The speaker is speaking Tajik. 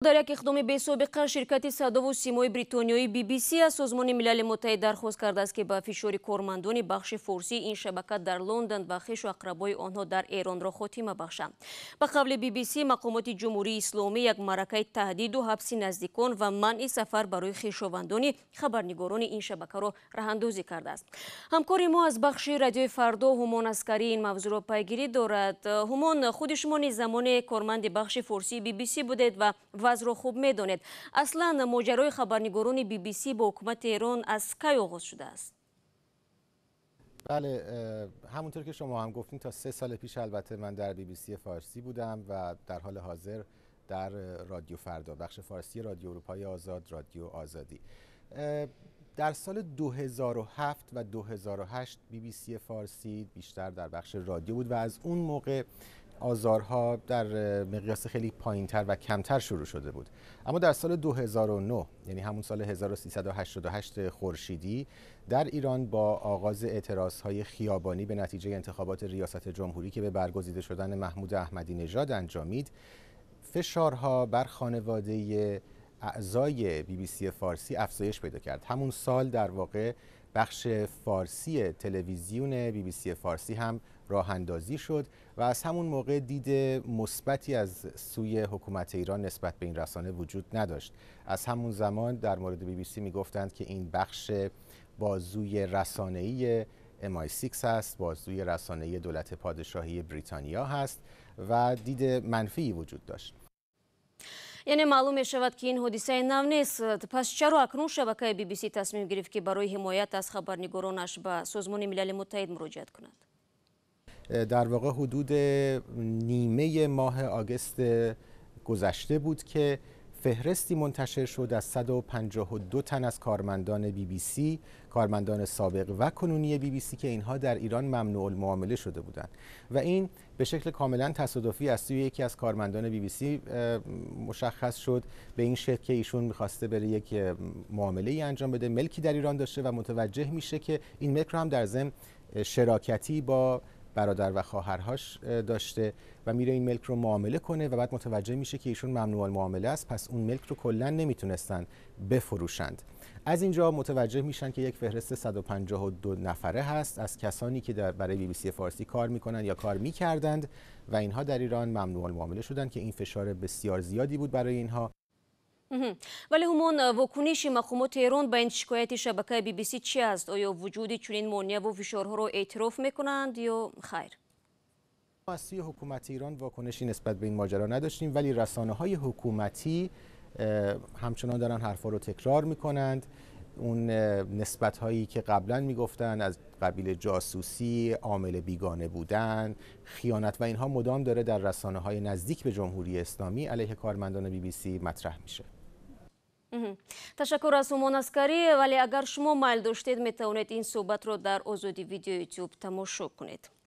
Дар як иқдоми бесобиқа, ширкати садову симои бритониёи BBC аз Созмони Милали Муттаҳид дархост кардааст, ки ба фишори кормандони бахши форсии ин шабака дар Лондон ва хешу ақрабои онҳо дар Эронро хотима бахшанд. Ба қавли BBC, мақомоти Ҷумҳурии Исломӣ як маъракаи таҳдиду ҳабси наздикон ва манъи сафар барои хешовандони хабарнигорони ин шабакаро роҳандозӣ кардааст. Ҳамкори мо аз бахши Радиои Фардо, Ҳумон Аскарӣ, ин мавзӯъро пайгирӣ дорад. Ҳумон, худи шумо низ замоне корманди бахши форсии BBC будед ва вазъро хуб медонед. Аслан моҷарои хабарнигорони BBC бо ҳукумати Эрон аз кай оғоз шудааст? بله، همونطور که شما هم گفتین، تا 3 سال پیش البته من در بی بی سی فارسی بودم و در حال حاضر در رادیو فردا، بخش فارسی رادیو اروپای آزاد، رادیو آزادی. در سال 2007 و 2008 بی بی سی فارسی بیشتر در بخش رادیو بود و از اون موقع آزارها در مقیاس خیلی پایینتر و کمتر شروع شده بود. اما در سال 2009، یعنی همون سال 1388 خورشیدی، در ایران با آغاز اعتراض های خیابانی به نتیجه انتخابات ریاست جمهوری که به برگزیده شدن محمود احمدی نژاد انجامید، فشارها بر خانواده اعضای بی بی سی فارسی افزایش پیدا کرد. همون سال در واقع بخش فارسی تلویزیون بی بی سی فارسی هم راه اندازی شد و از همون موقع دید مثبتی از سوی حکومت ایران نسبت به این رسانه وجود نداشت. از همون زمان در مورد بی بی سی میگفتند که این بخش بازوی رسانه‌ای MI6 هست، بازوی رسانه‌ای دولت پادشاهی بریتانیا هست و دید منفی وجود داشت. Яъне маълум мешавад, ки ин ҳодисаи нав нест. Пас чаро акнун шабакаи BBC тасмим гирифт, ки барои ҳимоят аз хабарнигоронаш ба Созмони Милали Муттаҳид муроҷиат кунад? در واقع حدود نیمه ماه آگست گذشته بود که فهرستی منتشر شد از 152 تن از کارمندان بی بی سی، کارمندان سابق و کنونی بی بی سی که اینها در ایران ممنوع المعامله شده بودند و این به شکل کاملا تصادفی از سوی یکی از کارمندان بی بی سی مشخص شد، به این شکل که ایشون میخواسته بره یک معامله ای انجام بده، ملکی در ایران داشته و متوجه میشه که این ملک رو هم در ضمن شراکتی با برادر و خواهرهاش داشته و میره این ملک رو معامله کنه و بعد متوجه میشه که ایشون ممنوع المعامله است، پس اون ملک رو کلا نمیتونستن بفروشند. از اینجا متوجه میشن که یک فهرست 152 نفره هست از کسانی که برای بی بی سی فارسی کار میکنن یا کار میکردند و اینها در ایران ممنوع المعامله شدند که این فشار بسیار زیادی بود برای اینها. Вале, Ҳумон, вокуниши мақомоти Эрон ба ин шикояти шабакаи BBC чӣ аст? Оё вуҷуди чунин монеаву фишорҳоро эътироф мекунанд ё хайр? از سوی حکومت ایران واکنشی نسبت به این ماجرا نداشتیم، ولی رسانه های حکومتی همچنان دارن حرفا رو تکرار میکنند. اون نسبت هایی که قبلا میگفتن از قبیل جاسوسی، عامل بیگانه بودن، خیانت و اینها مدام داره در رسانه های نزدیک به جمهوری اسلامی علیه کارمندان بی بی سی مطرح میشه. Ташаккур аз Ҳумон Аскарӣ. Вале агар шумо майл доштед, метавонед ин суҳбатро дар Озодӣ Видео Ютуб тамошо кунед.